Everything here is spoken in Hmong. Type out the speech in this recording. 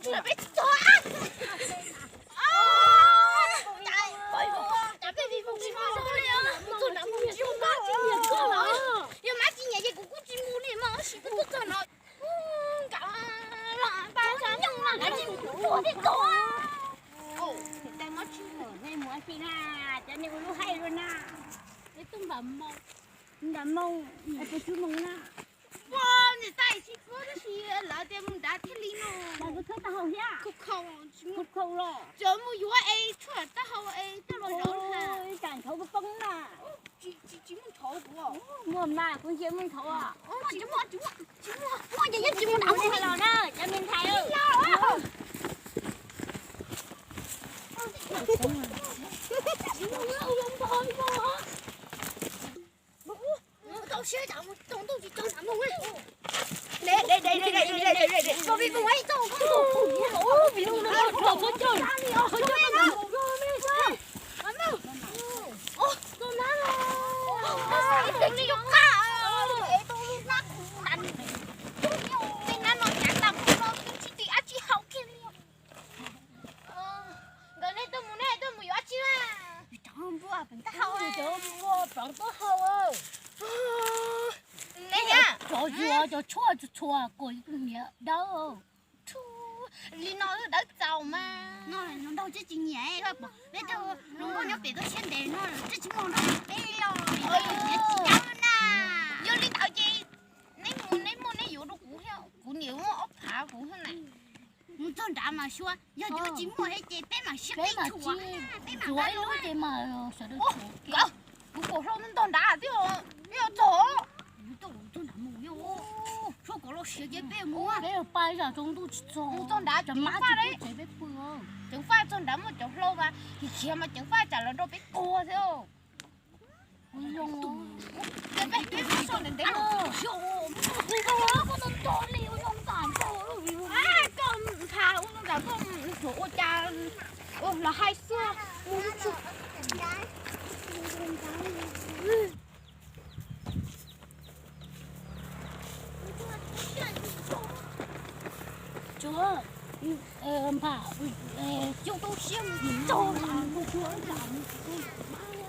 Yog mab tsis nyiam ces kuv kuj tsis mus li mas, tab sis kuv tuaj txog no, nkawd los pab txog nyoog no nkawd tsis mus tuag thiab txog. Tais mob tsis mus, nej mus ua si na, cov nej ua lub haij luaj na. Peb tuaj nram moo, nram moo, es puas tsuaj moo na? Ua, nws tais tsis tsuaj tab sis lawv tias mus nrad thiaj li no. Lawv kuj tshuab taub hau thiab. Khaus khaus los. Cov mus yuav es tshuab taub hau es coj los zov na. Tsam nthov kuv poob na. Tsis, tsis muaj nthov kuv. Muaj mas, kuv ntsia muaj nthov. Tsis muaj, tsis muaj, tsis muaj. Muaj ces yeej tsis muaj nthov los na, cov me ntxhais. Nkawd nej tuaj mus, nej tuaj mus yuav dab tsi na? Cov npua pleev taub hau. Cov tshuaj txhua txhua kuas ib tug niam dawb. Li no dawb txaus mas. No nraug tsis tsis nyiam, peb tuaj hluas nkauj nyob pem tuaj siab ntev no tsis tsis muaj nraug peb os. Yog li ntawd ces neb mus neb muaj neb yuav rau kuv thiab, kuv niam muaj ob phav kuv thiab na. Mus txog nrad mas xyuas, yog yuav tsis muaj thiab ces peb mam sib qi tshuam, peb mam ntxuav ib lub ces mas sawv daws tshuam. Kuv pom hlau ntog nrad thiab, peb yuav txog. Txog nrad mus, tshuab kom loj siav ces peb mus. Peb yuav pab zam tsaus ntuj tsis txog. Mus txog nrad, ceev faj, ceev faj txog nrad muaj cov hlau mas khiav mas ceev faj tsam los nrog peb tuag thiab. Peb peb peb so ntev ntev. Koj ntog li ua zoo nram koj, koj ntog nram koj, ua cas ua los hais xwb. Tsuav, npam, coj tau siab mus txog nram mus tsuav nram mus txog nram.